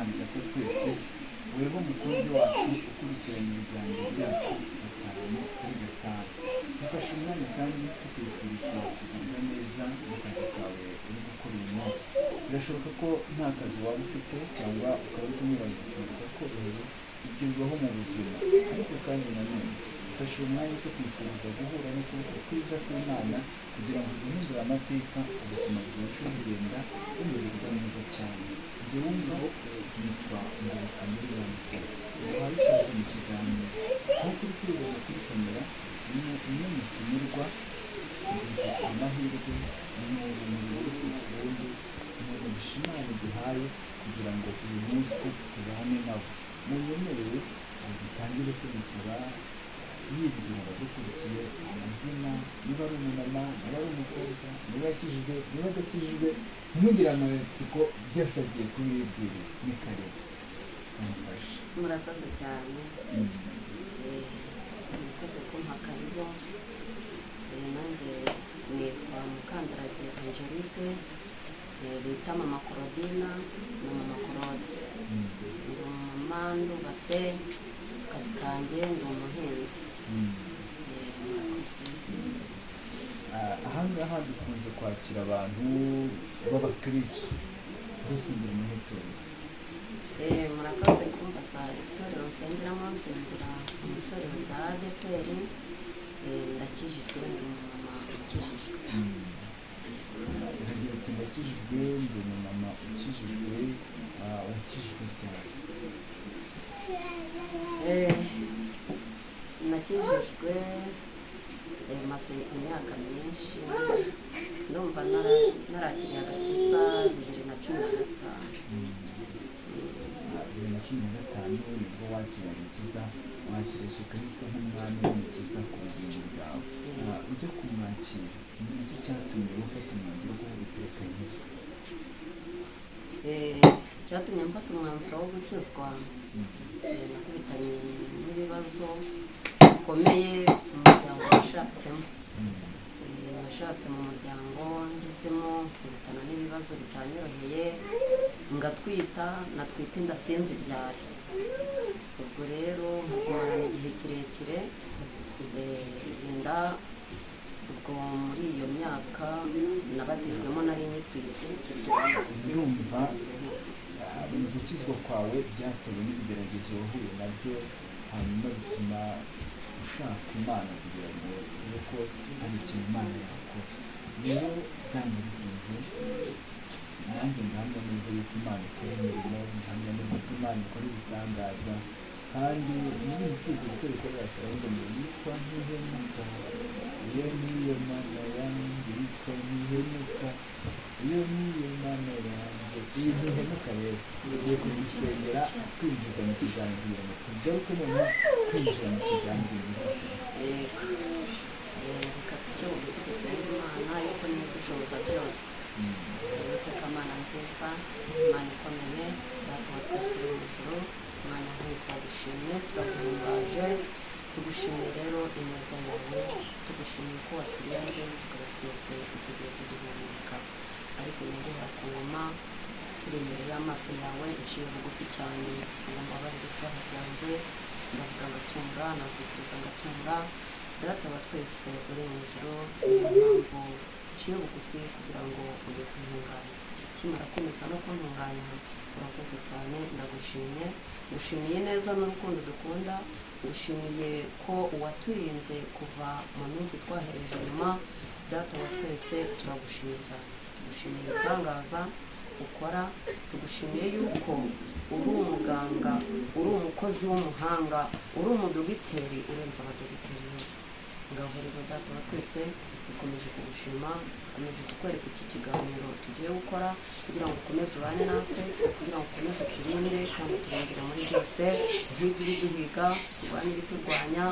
Imana Data twese, weho mukunzi wacu ukurikiranye ibiganiro byacu 5 kuri 5. Dufashe umwanya kandi tukwifuriza kugubwa neza mu kazi kawe uri gukora uyu munsi. Birashoboka ko nta kazi waba ufite cyangwa ukaba uri kunyura mu buzima butakoroheye, ibyo bibaho mu buzima. Ariko kandi nanone dufashe umwanya tukwifuriza guhura n'ukuboko kwiza kw'Imana kugira ngo guhindure amateka, ubuzima burusheho kugenda bumererwa neza cyane. Njye wumva nitwa Ngoboka muri Bantu, uhaye ikaze mu kiganiro. Nk'uko uri kubibona kuri kamera, ni umwe mutumirwa tugize amahirwe, ni urumuri ruturutse ku wundi, ni umugisha Imana iduhaye kugira ngo uyu munsi tubane nabo. Munyemerere dutangire tumusaba yibwira abadukurikiye amazina, niba ari umumama, niba ari umukobwa, niba akijijwe, niba adakijijwe, ntimugire amatsiko, byose agiye kubibwira. Ni karibu, mumufashe. Murakoze cyane. Murakoze kumpa karibu. Nanjye nitwa Mukandarage Angelique, bita Mama Korodina na Mama Korode. Ndi umumama, ndubatse, akazi kanjye ndi umuhinzi. Murakoze. Ahangaha dukunze kwakira abantu b'abakristo, dusengera mu itorero. Murakoze kumbaza itorero nsengeramo. Nsengera mu itorero rya ADEPR. Ndakijijwe, ndi umumama ukijijwe. Uragira uti ndakijijwe, ndi umumama ukijijwe. Wakijijwe ryari? Nakijijwe maze imyaka myinshi. Ndumva narakiriye agakiza 2015. 2015 nibwo wakira agakiza, wakira Yesu Kirisito nk'umwami n'umukiza ku bugingo bwawe. Ujya kumwakira, ni iki cyatumye ufata umwanzuro wo kuvuga uti reka nkizwe? Icyatumye mfata umwanzuro wo gukizwa, nakubitanye n'ibibazo bikomeye mu muryango nashatsemo. Nashatse mu muryango ngezemo nkubitana n'ibibazo bitanyoroheye, ngatwita, natwita inda sinzibyare. Ubwo rero nkazimarana igihe kirekire inda. Ubwo muri iyo myaka nabatijwemo nari nyitwite. Ndumva mu gukizwa kwawe byatewe n'ibigeragezo wahuye nabyo, hanyuma bituma ushaka Imana kugira ngo urebe ko hari ikintu Imana yakora. Rero byanze bikunze nanjye ndahamya neza yuko Imana ikora imirimo, ndahamya neza ko Imana ikora ibitangaza. Kandi muri ibi gukora yasaba ngo yitwa Ntihemuka, iyo niyo Mana yanjye yitwa Ntihemuka, iyo niyo Mana yanjye, iyi Ntihemuka. Rero tugiye kuyisengera twinjiza mu kiganiro kugira ngo tugaruke noneho kwinjira mu kiganiro nyirizina. Yego. Reka duce bugufi dusenga Imana yuko niyo idushoboza byose. Uwiteka Mana nziza, Imana ikomeye, Data wa twese uri mu ijuru, Imana nk'iyi, turagushimye, turaguhimbaje, tugushimiye rero ineza yawe, tugushimiye ko waturinze tukaba twese icyo gihe tugihumeka. Ariko nyungura ku ngoma, turi imbere y'amaso yawe, nciye bugufi cyane ngo mbabarire ibyaha byanjye. Ndavuga ngacumura, natekereza ngacumura. Data wa twese uri mu ijuru, niyo mpamvu nciye bugufi kugira ngo ugeze untunganye. Ukimara kwemeza no kuntunganya, urakoze cyane, ndagushimye. Ngushimiye neza n'urukundo dukunda, ngushimiye ko uwaturinze kuva mu minsi twahereje inyuma. Data wa twese, turagushimiye cyane, tugushimiye ibitangaza ukora, tugushimiye yuko uri umuganga, uri umukozi w'umuhanga, uri umudogiteri urenze abadogiteri bose. Ngaho rero Data wa twese, dukomeje kugushima, dukomeje kukwereka iki kiganiro tugiye gukora kugira ngo ukomeze ubane natwe, kugira ngo ukomeze uturinde kandi uturengere muri byose. Uhige ibiduhiga, urwanye ibiturwanya.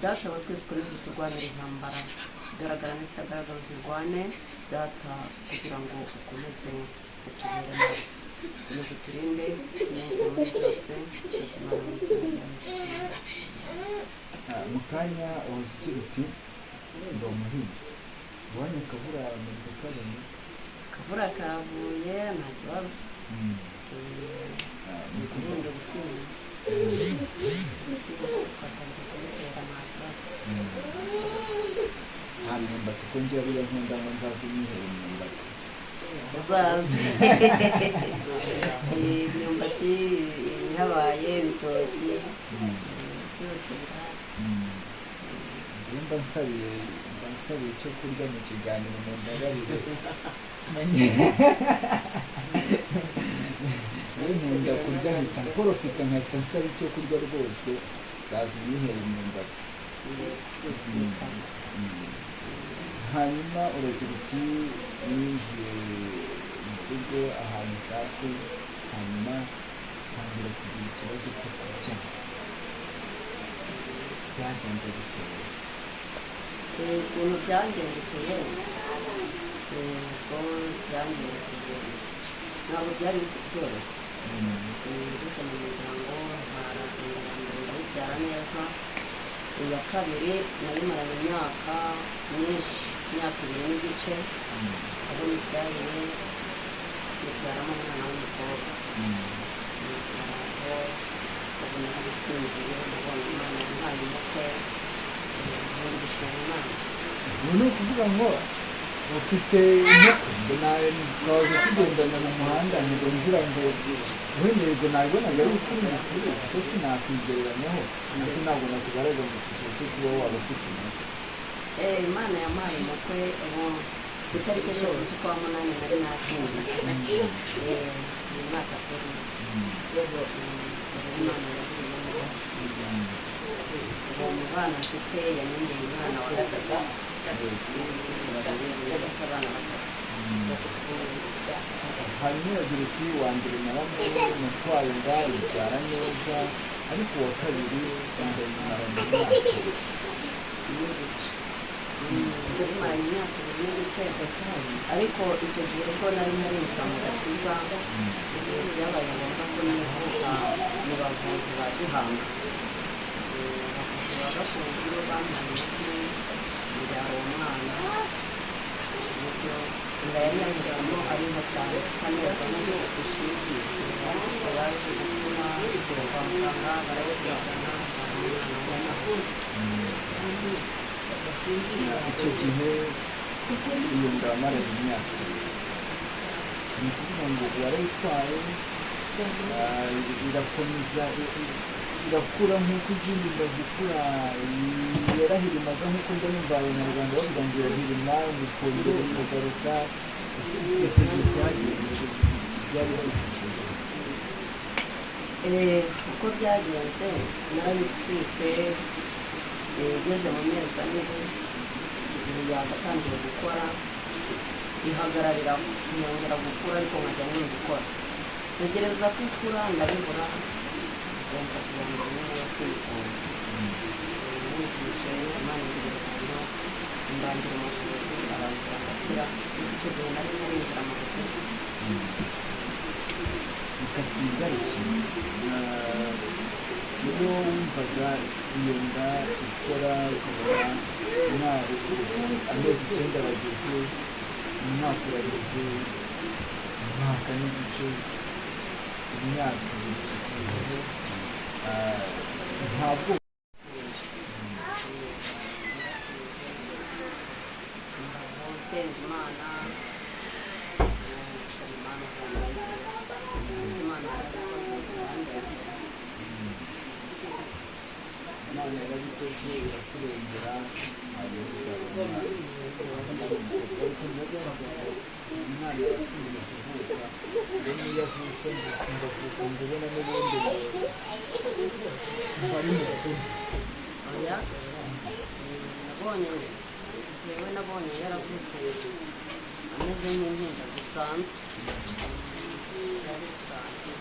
Data wa twese, ukomeze uturwanire intambara zigaragara n'izitagaragara, zirwane Data, kugira ngo ukomeze utubere maso, ukomeze uturinde, uturengere muri byose. Imana mu izina rya Yesu. Mu kanya wahoze ugira uti ndi umuhinzi, iwanyu akavura muri kukabona? Akavura kaguye, nta kibazo. Guhinga ibishyimbo, ibishyimbo twatangiye kubitera nta kibazo. Nta myumbati ko njye ariyo nkunda, ngo nzaze unyihere imyumbati. Uzaze, imyumbati ibihabaye, ibitoki byose birahari. Njye mba nsabiye icyo kurya mu kiganiro, mu mbabarire. Njye nkunda kurya, nkahita mporofita, nkahita nsaba icyo kurya rwose. Nzaza unyihere imyumbati. Hanyuma uragira uti ninjiye mu rugo ahantu nshatse, hanyuma ntangira kugira ikibazo cyo kubyara. Byagenze bite? Ukuntu byangendekeye, ubwo byangendekeye ntabwo byari byoroshye. Ngeze mu muryango ntwara inda ya mbere, ndayibyara neza. Iya kabiri nayimaranye imyaka myinshi, imyaka 2 n'igice, aho nyibyariye nyibyaramo umwana w'umukobwa. Aho ubu narabishyingiye, nabonye Imana yampaye umukwe, ubundi gushima Imana. Ubu ni ukuvuga ngo ufite inkoko ngo nawe twahoze tugendana mu muhanda, ngo ngira ngo wenda yego nabibonaga ari ukuri mukuru, kuko sinakwigereranyaho, ariko ntabwo nakugaragaza mu kigero cyo kuba waba ufite umukwe. Imana yampaye umukwe. Ubu ku itariki 3 z'ukwa munani nari nashyingiye. Uyu mwaka turimo. Imana yagiyemo. Ubu mu bana mfite yamenyeye umwana wa gatatu, ndetse abana batatu. Hanyuma uragira uti uwa mbere natwaye inda ibyara neza, ariko uwa kabiri ndayimarana imyaka 2 n'igice. Nayimaranye imyaka 2 n'igice, ariko icyo gihe ubwo nari ntarinjira mu gakiza, byabaye ngombwa ko nivuza mu bavuzi ba gihanga. Abavuzi ba gakondo bampaye imiti, mbyara uwo mwana. Uburyo inda yari yanyuzemo ari nto cyane, ifite amezi 4, ariko yaje gukura, kwa muganga barayikurikirana, umwana w'umuhungu. Icyo gihe iyo nda wamaranye imyaka 2, ni ukuvuga ngo warayitwaye, irakomeza irakura nk'uko izindi nda zikura, yarahirimaga nk'uko njya numva Abanyarwanda bavuga ngo irahirima ikongera ikagaruka. Ese icyo gihe byagenze byari byifashe gute? Uko byagenze, narayitwise, igeze mu mezi 4 yaza atangiye gukora, ihagararira, ntiyongera gukura, ariko nkajya nyine gukora, ntegereza ko ikura ndabibura. Ubwo mfata iya mbere nyine yo kwivuza. Nivuje, Imana ingirira ubuntu, ndangira umuvuzi arangira ndakira. Icyo gihe nari ntarinjira mu gakiza. Reka twigarukire, iyo wumvaga iyo nda ikora, ukabona amezi 9 arageze, umwaka urageze, umwaka n'igice, imyaka 2 ikuyeho, ntabwo Mbaho nsenga Imana, Imana izandengera. Imana yarabikoze, irandengera. Imana yarabikoze, irakurengera, hanyuma ubyara umwana w'umukobwa. Umwana yatinze kuvuka, ngo niyo avutse ngo avuka ngo ubona n'ubundi ngo ngo ari mukuru. Oya, nabonye, njyewe nabonye yaravutse ameze nk'impinja zisanzwe, byari bisanzwe,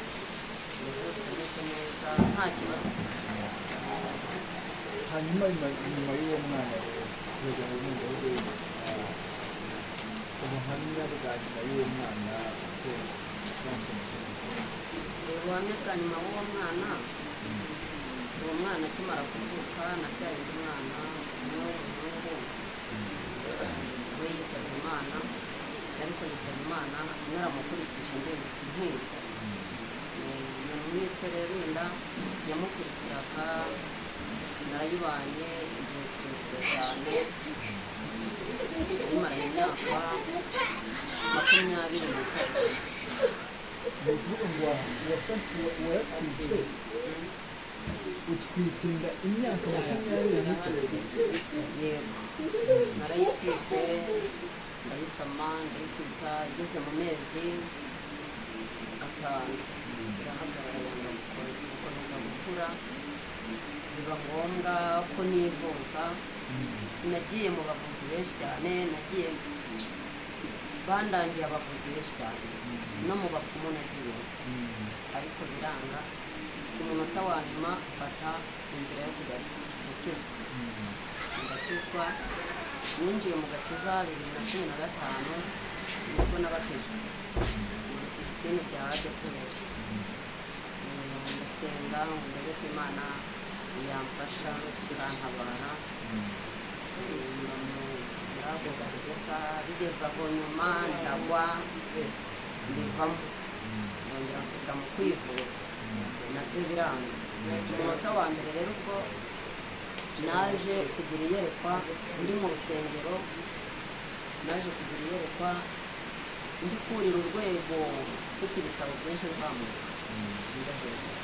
yavutse ameze neza, nta kibazo. Hanyuma nyuma y'uwo mwana rero, kugira ngo noneho urebe ubuhamya bwa nyuma y'uwo mwana uko bwakomeje kugenda. Ubuhamya bwa nyuma w'uwo mwana, uwo mwana akimara kuvuka nabyaye undi mwana umwe w'umuhungu, we yitabye Imana. Ariko yitaba Imana naramukurikije ntwite. Iyo ntwite rero inda yamukurikiraga narayibanye igihe kirekire cyane, nayimaranye imyaka 23. Ni ukuvuga ngo waratwise utwite inda imyaka 23? Yego, narayitwise ndayisama ndayitwita, igeze mu mezi 5 irahagarara yanga gukomeza gukura, biba ngombwa ko nivuza. Nagiye mu bavuzi benshi cyane, nagiye bandangiye abavuzi benshi cyane, no mu bapfumu nagiye, ariko biranga. Ku munota wa nyuma mfata inzira yo kujya gukizwa, ndakizwa. Ninjiye mu gakiza 2015 nibwo nabatijwe idini rya ADEPR. Ndasenga ngo ndebe ko Imana yamfasha irantabara muri ako gakiza. Bigeze aho nyuma ndagwa mbivamo, ndongera nsubira mu kwivuza nabyo biranga. Umunota wa mbere rero ubwo naje kugira iyerekwa ndi mu rusengero, naje kugira iyerekwa ndi kurira urwego mfite ibitabo byinshi nzamuka njya hejuru.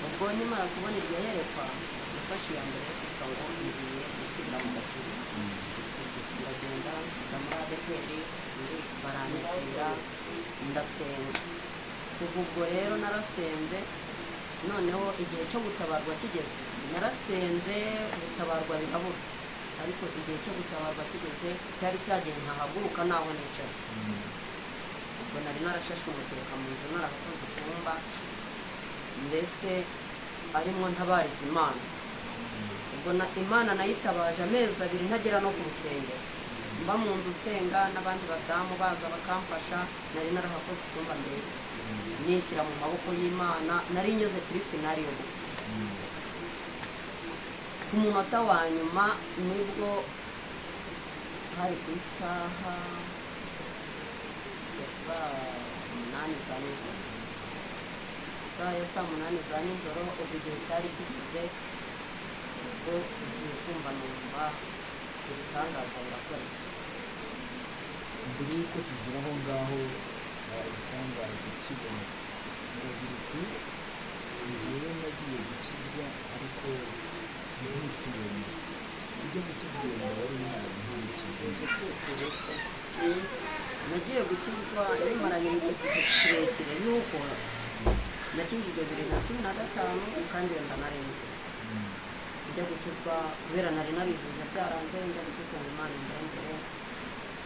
Ubwo nkimara kubona iryo yerekwa nafashe iya mbere yo kuvuga ngo ngiye gusubira mu gakiza. Ndagenda mfata muri ADEPR baranyakira ndasenga. Kuva ubwo rero narasenze, noneho igihe cyo gutabarwa kigeze narasenze gutabarwa birabura, ariko igihe cyo gutabarwa kigeze cyari cyagiye ntahaguruka naho nicaye. Ubwo nari narashashe umukeka mu nzu, narakoze ikumba, mbese arimo ntabariza Imana. Ubwo Imana nayitabaje amezi 2 ntagera no ku rusengero, mba mu nzu nsenga n'abandi badamu baza bakamfasha. Nari narahakoze ikumba, mbese nishyira mu maboko y'Imana, nari ngeze kuri finali yo gupfa. Ku munota wa nyuma nibwo hari ku isaha ya saa 8 za nijoro, isaha ya saa 8 za nijoro, ubwo igihe cyari kigeze, ubwo ngiye kumva numva ibitangaza birakoretse. Mbere y'uko tugera aho ngaho igitangaza kiboneka, uragira uti njyewe nagiye gukizwa ariko ntitiyemere. Ujya gukizwa iyo nda wari umwana? Nagiye gukizwa nimaranye igihe kirekire, yuko nakijijwe 2015 kandi iyo nda narenze. Njya gukizwa kubera nari narivuje byaranze, njya gukizwa ngo Imana indengere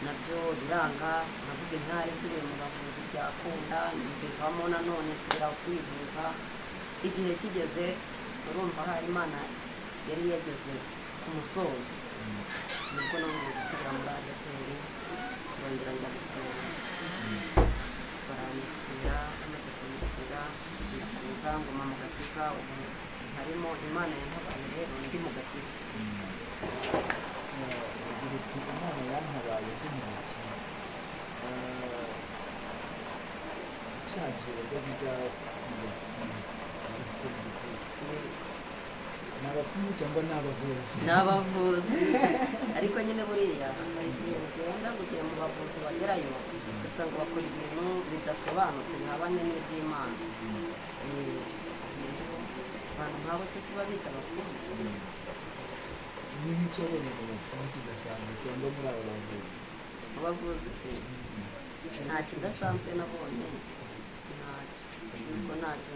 nabyo biranga. Navuga intare nsubiye mu bavuzi byakunda, mbivamo nanone nsubira kwivuza. Igihe kigeze urumva hari Imana yari yageze ku musozo, nibwo nongeye gusubira muri ADEPR, turongera njya gusenga baranyakira. Bamaze kunyakira ndakomeza nguma mu gakiza, ubu harimo Imana yantabaye rero ndi mu gakiza. Ugira uti Imana yantabaye ndi mu gakiza. Cya gihe wajyaga ujya mu bapfumu, ariko ni abapfumu cyangwa ni abavuzi? Ni abavuzi, ariko nyine buriya hari igihe ugenda ugiye mu bavuzi bagerayo ugasanga bakora ibintu bidasobanutse bihabanye n'iby'Imana. Abantu nk'abo se si babita abapfumu? Ni nk'icyo wabonye mu bapfumu kidasanzwe cyangwa muri abo bavuzi? Mu bavuzi se nta kidasanzwe nabonye, ntacyo, kuko ntacyo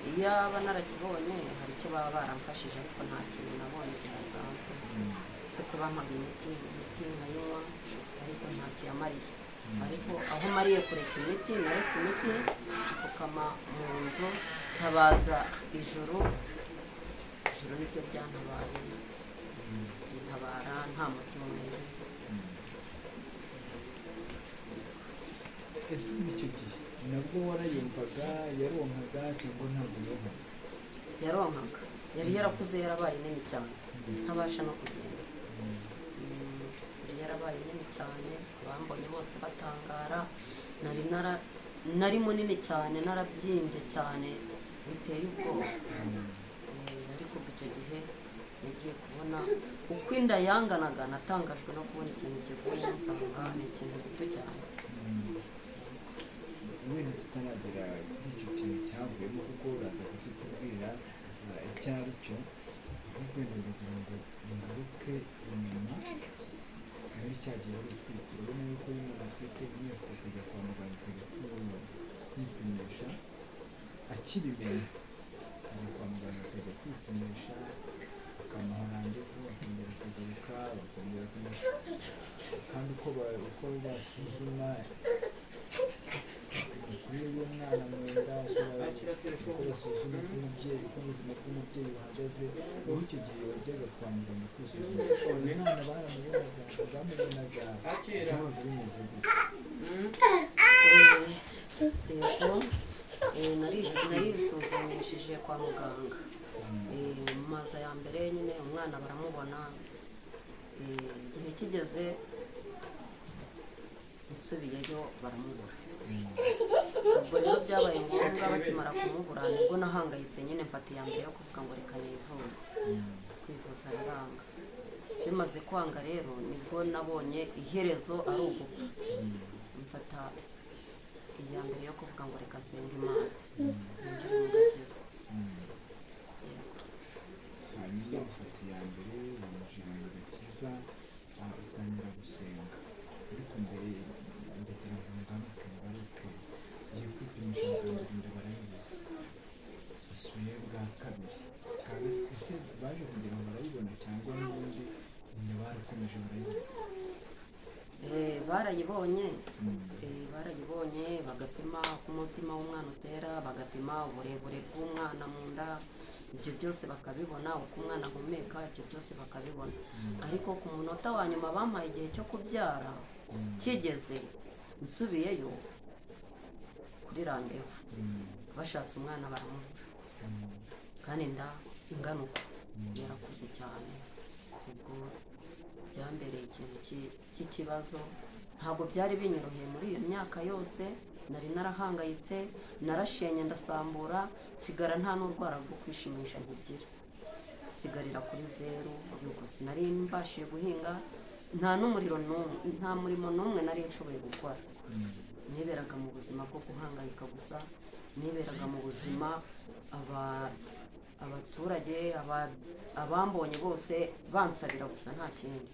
iyaba narakibonye hari icyo baba baramfashije, ariko nta kintu nabonye kidasanzwe. Se ko bampaga imiti nkayinywa, ariko ntacyo yamariye. Ariko aho mariye kureka imiti, naretse imiti mfukama mu nzu ntabaza ijoro. Ijoro niryo ryantabaye, rintabara nta muti nyweye. Ese icyo gihe nabwo warayumvaga, yaronkaga cyangwa ntabwo yonkaga? Yaronkaga, yari yarakuze, yarabaye nini cyane ntabasha no kugenda. Yari yarabaye yabaye nini cyane, abambonye bose batangara. Nari munini cyane, narabyimbye cyane biteye ubwoba. Ariko icyo gihe nagiye kubona uko inda yanganaga, natangajwe no kubona ikintu kivuye, nsanga ni ikintu gito cyane. Wenda tutaragera kuri icyo kintu cyavuyemo, kuko uraza kukitubwira icyo ari cyo, ahubwo wenda ndagira ngo ngaruke inyuma muri cya gihe wari utwite. Urabona yuko iyo umuntu atwite amezi 3 akajya kwa muganga, akajya kwipimisha, akibimenya akajya kwa muganga akajya kwipimisha, bakamuha randevu, akongera akagaruka, bakongera kandi uko basuzuma imikurire y'umwana mu nda, uko basuzuma uko ubuzima bw'umubyeyi buhagaze. Wowe icyo gihe wajyaga kwa muganga kwisuzuma, umwana baramubonaga, byabaga bimeze gute? Yego, narisuzumishije kwa muganga. Mu maza ya mbere nyine umwana baramubona. Igihe kigeze nsubiyeyo baramubura. Ubwo rero byabaye ngombwa, bakimara kumubura nibwo nahangayitse nyine, mfata iya mbere yo kuvuga ngo reka nivuze. Kwivuza biranga. Bimaze kwanga rero nibwo nabonye iherezo ari ugupfa. Mfata iya mbere yo kuvuga ngo reka nsenge Imana ninjire mu gakiza. Hanyuma ufata iya mbere winjira mu gakiza, utangira gusenga. Ariko mbere ndagira ngo ngaruke ugiye kwipimisha muganga, inda barayibuze, isuye bwa kabiri. Ese baje kugira ngo barayibona cyangwa n'ubundi inda barakomeje barayibona? Barayibonye. Barayibonye, bagapima uko umutima w'umwana utera, bagapima uburebure bw'umwana mu nda, ibyo byose bakabibona, uko umwana ahumeka, ibyo byose bakabibona. Ariko ku munota wa nyuma bampaye igihe cyo kubyara kigeze, nsubiyeyo kuri randevu, bashatse umwana baramubura, kandi inda ingana uko yarakuze cyane. Ubwo byambereye ikintu cy'ikibazo, ntabwo byari binyoroheye muri iyo myaka yose. Nari narahangayitse, narashenye, ndasambura, nsigara nta n'urwara rwo kwishimisha nkigira, nsigarira kuri zeru. Yuko sinari mbashije guhinga, nta n'umuriro n'umwe, nta murimo n'umwe nari nshoboye gukora. Niberaga mu buzima bwo guhangayika gusa, niberaga mu buzima abaturage abambonye bose bansabira gusa, nta kindi.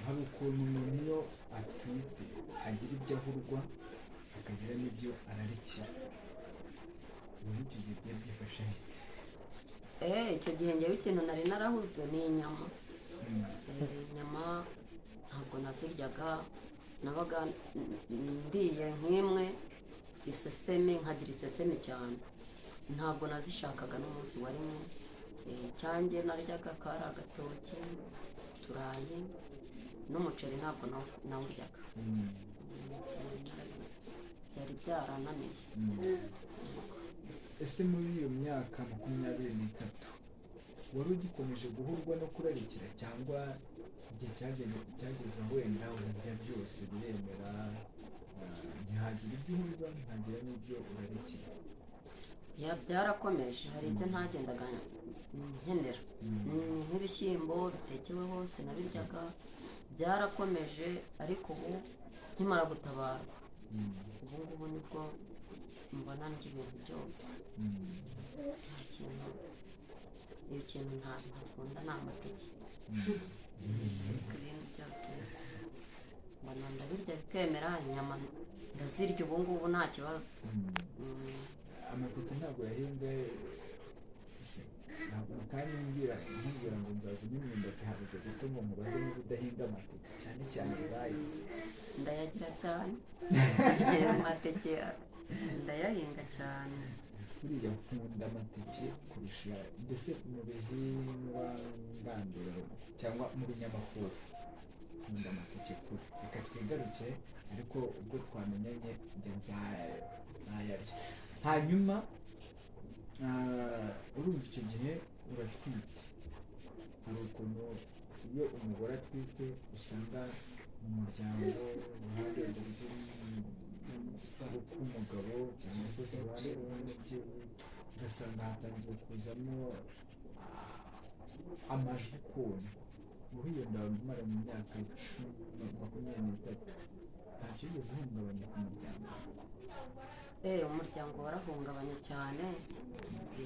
Hari ukuntu umuntu iyo atwite agira ibyo ahurwa, akagira n'ibyo ararikira. Muri icyo gihe byari byifashe bite? Icyo gihe ngewe ikintu nari narahuzwe ni inyama. Inyama ntabwo naziryaga, nabaga ndiye nk'imwe iseseme, nkagira iseseme cyane. Ntabwo nazishakaga n'umunsi wa rimwe. Icyanjye naryaga kari agatoki, uturayi n'umuceri, ntabwo nawuryaga. Byari byarananiye. Ese muri iyo myaka 23 wari ugikomeje guhurwa no kurarikira, cyangwa igihe cyageze wenda urarya byose biremera, ntihagira ibyo uhurwa, ntihagira n'ibyo urarikira? Byarakomeje, hari ibyo ntagendaga nkenera, nk'ibishyimbo bitekewe hose nabiryaga, byarakomeje. Ariko ubu nkimara gutabarwa, ubu ngubu nibwo mbona ndya ibintu byose. Nta kintu, iyo kintu ntakunda ni amateke, ariko ibintu byose mbona ndabirya bikemera. Inyama ndazirya ubu ngubu nta kibazo. Amateke ntabwo yahinga kandi nkubwira ngo nzaza n'imyumbati, habuze gato ngo mubaze niba udahinga amateke, cyane cyane bwayize. Ndayagira cyane amateke, ndayahinga cyane. Buriya nkunda amateke kurusha mbese mu bihingwa ngandurarugo cyangwa mu binyamafufu, nkunda amateke kure. Reka twigaruke, ariko ubwo twamenyanye njye nzayarya. Hanyuma urumva icyo gihe uratwite, hari ukuntu Iyo umugore atwite usanga mu muryango uruhande rw'umugabo cyangwa se ku ruhande rw'umubyeyi, ugasanga hatangiye kuzamo amajwi ukuntu. Wowe iyo nda umara mu myaka 23 ntacyo yigeze ihungabanya ku muryango? Umuryango warahungabanye cyane,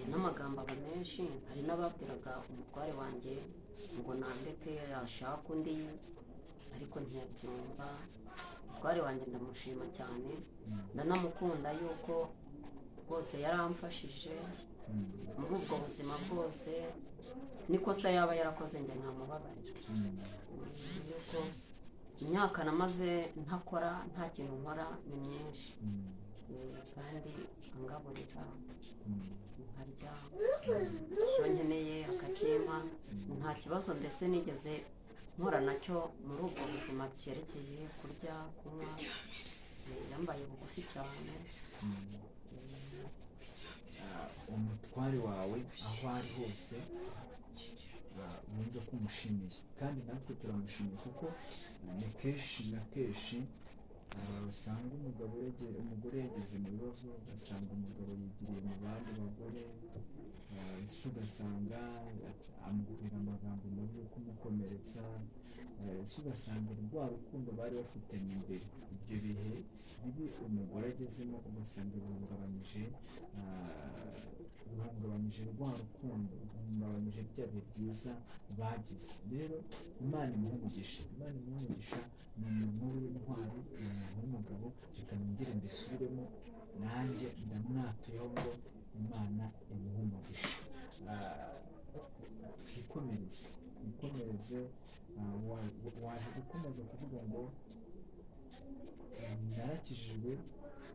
n'amagambo aba menshi. Hari n'ababwiraga umutware wanjye ngo nandeke yashaka undi, ariko ntiyabyumva. Umutware wanjye ndamushima cyane, ndanamukunda yuko rwose yaramfashije muri ubwo buzima bwose. N'ikosa yaba yarakoze njye ntamubabarira, yuko imyaka namaze ntakora, nta kintu nkora, ni myinshi. Kandi angaburira nkarya icyo nkeneye akakimpa, nta kibazo mbese nigeze mpura nacyo muri ubwo buzima byerekeye kurya, kunywa. Yambaye bugufi cyane. Umutware wawe aho ari hose wumve ko umushimiye, kandi natwe turamushimiye, kuko ni kenshi na kenshi usanga umugore yageze mu bibazo, ugasanga umugabo yigiriye mu bandi bagore, ese ugasanga amubwira amagambo mabi yo kumukomeretsa, ese ugasanga rwa rukundo bari bafitanye imbere, ibyo bihe bibi umugore agezemo ugasanga bihungabanyije rwa rukundo, bihungabanyije bya bihe byiza bagize. Rero Imana imuhe umugisha, Imana imuhe umugisha. Ni umuntu w'intwari, ni umuntu w'umugabo. Reka nongere mbisubiremo, nanjye ndamwatuyeho ngo Imana imuhe umugisha. Twikomereze, twikomereze. Waje gukomeza kuvuga ngo narakijijwe,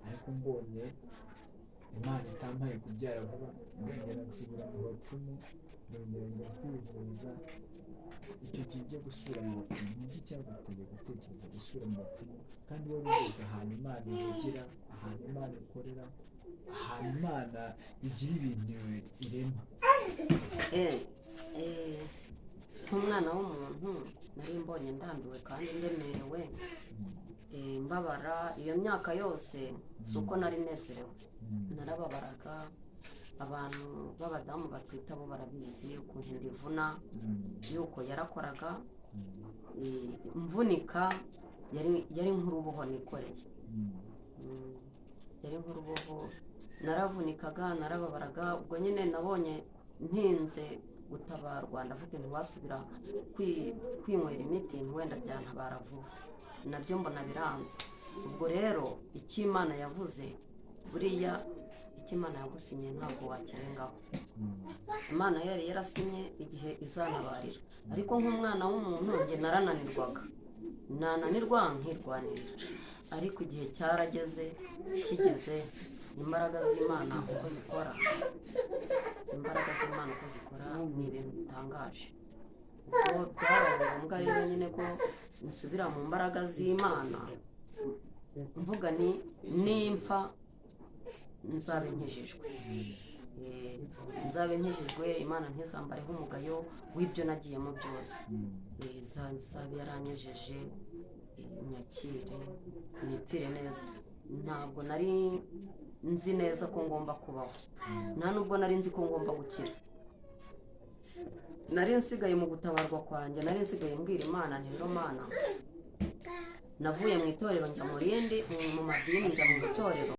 ariko mbonye Imana itampaye kubyara vuba, ndongera nsubira mu bapfumu, ndongera njya kwivuza. Icyo gihe ujya gusubira mu bapfumu, ni iki cyaguteye gutekereza gusubira mu bapfumu kandi wari ugeze ahantu Imana ivugira, ahantu Imana ikorera, ahantu Imana igira ibintu irema? Nk'umwana w'umuntu nari mbonye ndambiwe kandi ndemerewe, mbabara iyo myaka yose. Si uko nari nezerewe, narababaraga. Abantu b'abadamu batwita bo barabizi ukuntu inda ivuna, yuko yarakoraga mvunika, yari nk'uruboho nikoreye, yari nk'uruboho, naravunikaga, narababaraga. Ubwo nyine nabonye ntinze gutabarwa, ndavuga ntiwasubira kwinywera imiti, wenda byantabara vuba, nabyo mbona biranze. Ubwo rero icyo Imana yavuze, buriya icyo Imana yagusinye ntabwo wakirengaho. Imana yari yarasinye igihe izanabarira, ariko nk'umwana w'umuntu njye narananirwaga, nananirwa nkirwanirira. Ariko igihe cyarageze, kigeze, imbaraga z'Imana uko zikora, imbaraga z'Imana uko zikora ni ibintu bitangaje. Ubwo byabaye ngombwa rero nyine ko nsubira mu mbaraga z'Imana, mvuga ni nimpfa nzabe nkijijwe, nzabe nkijijwe, Imana ntizambareho umugayo w'ibyo nagiyemo byose, nzabe yaranyejeje, nyakire nipfire neza. Ntabwo nari nzi neza ko ngomba kubaho, nta nubwo nari nzi ko ngomba gukira. Nari nsigaye mu gutabarwa kwanjye, nari nsigaye mbwira Imana nti rero Mana, navuye mu itorero njya mu rindi, mu madini njya mu itorero.